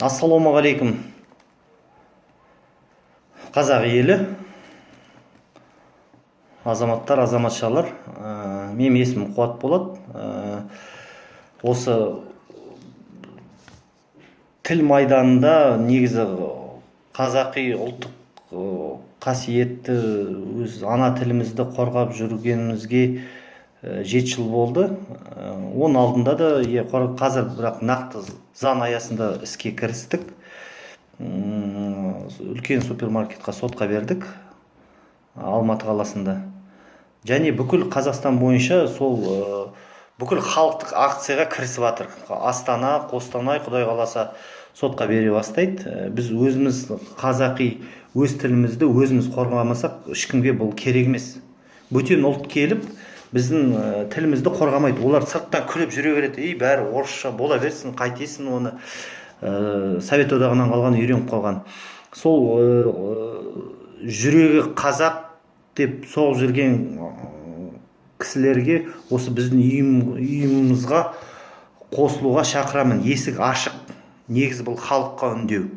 Ассалаумағалейкум, қазақ елі, азаматтар, азаматшалар! Менің есімім Қуат болады. Осы тіл майданында негізі қазақи ұлттық қасиетті, өз ана тілімізді қорғап жүргенімізге 7 жыл болды. Оның алдында да қазір бірақ нақты заң аясында іске кірістік. Үлкен супермаркетқа сотқа бердік Алматы қаласында және бүкіл Қазақстан бойынша сол бүкіл халықтық акцияға кірісіп жатыр. Астана, Қостанай, құдай қаласа, сотқа бере бастайды. Біз өзіміз қазақи өз тілімізді өзіміз қорғамасақ, ешкімге бұл керек емес. Бөтен ұлт келіп біздің тілімізді қорғамайды. Олар сырттан күліп жүре береді: «Ей, бәрі орысша бола берсін, қайтесің оны?» Совет Одағынан қалған, үйреніп қалған. Сол жүрегі қазақ деп соғып жүрген кісілерге осы біздің ұйымымызға қосылуға шақырамын. Есік ашық. Негізі бұл халыққа үндеу.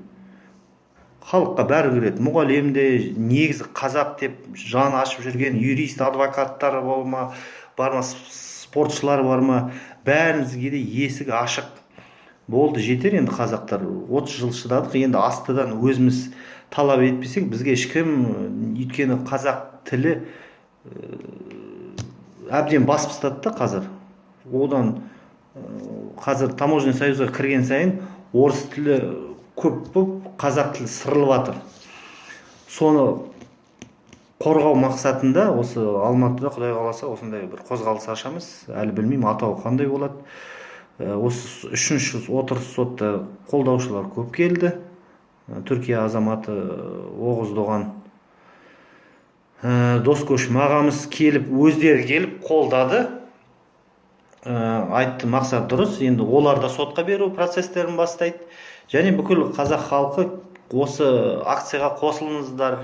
Халыққа бәрі кіреді: мұғалім де, негізі қазақ деп жаны ашып жүрген юрист, адвокаттар болма бар ма, спортшылар бар ма, бәріңізге де есік ашық. Болды, жетер енді, қазақтар 30 жыл шыдадық. Енді астыдан өзіміз талап етпесек, бізге ешкім, өйткені қазақ тілі әбден басып тастады да қазір. Одан қазір Таможенный союзға кірген сайын орыс тілі көп болып, қазақ тілі сырылып жатыр. Соны қорғау мақсатында осы Алматыда, құдай қаласа, осындай бір қозғалыс ашамыз. Әлі білмеймін, атауы қандай болады. Осы үшінші отырыс сотта қолдаушылар көп келді. Түркия азаматы Оғыз Доған, Дос Көшім ағамыз келіп, өздері келіп қолдады. Айтты: «Мақсат дұрыс». Енді олар да сотқа беру процестерін бастайды. Және бүкіл қазақ халқы, осы акцияға қосылыңыздар.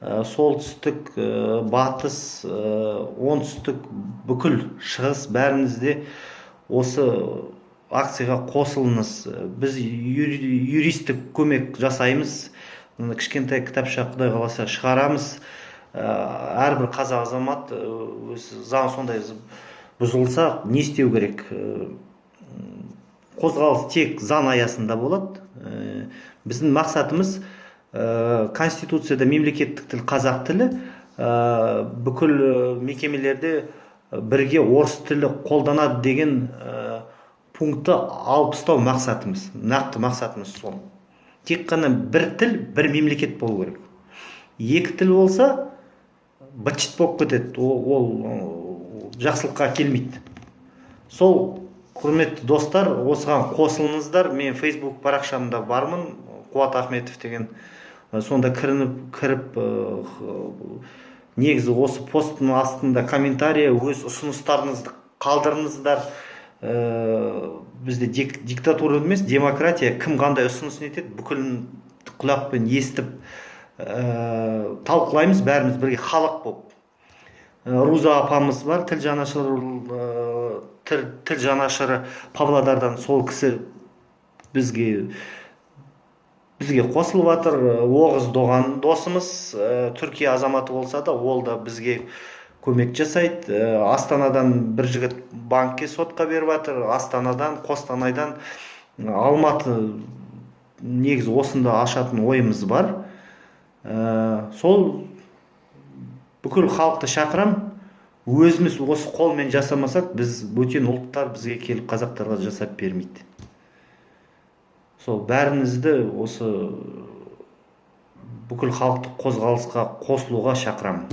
Солтүстік, батыс, оңтүстік, бүкіл шығыс, бәріңіз де осы акцияға қосылыңыз. Біз юристтік көмек жасаймыз. Мына кішкентай кітапша, құдай қаласа, шығарамыз. Әрбір қазақ азамат өз заң сондай бұзылса, не істеу керек? Қозғалыс тек заң аясында болады. Біздің мақсатымыз конституцияда мемлекеттік тіл қазақ тілі, бүкіл мекемелерде бірге орыс тілі қолданады деген пунктті алып тастау мақсатымыз. Нақты мақсатымыз сол: тек қана бір тіл, бір мемлекет болу керек. Екі тіл болса, быт шыт болып кетеді, ол жақсылыққа келмейді. Сол, құрметті достар, осыған қосылыңыздар. Мен Фейсбук парақшамда бармын, Қуат Ахметов деген. Сонда кіріп, негізі осы посттың астында комментарий, өз ұсыныстарыңызды қалдырыңыздар. Бізде диктатура емес, демократия. Кім қандай ұсыныс етеді, бүкілін құлақпен естіп, талқылаймыз бәріміз бірге халық болып. Руза апамыз бар, тіл жанашыры, тіл жанашыры Павлодардан. Сол кісі бізге қосылып жатыр. Оғыз Доған досымыз, Түркия азаматы болса да, ол да бізге көмек жасайды. Астанадан бір жігіт банкке сотқа беріп жатыр. Астанадан, Қостанайдан, Алматы, негізі осында ашатын ойымыз бар. Сол бүкіл халықты шақырам. Өзіміз осы қолмен жасамасақ, біз бөтен ұлттар бізге келіп, қазақтарға жасап бермейді. Сол бәріңізді осы бүкіл халықтық қозғалысқа қосылуға шақырамын.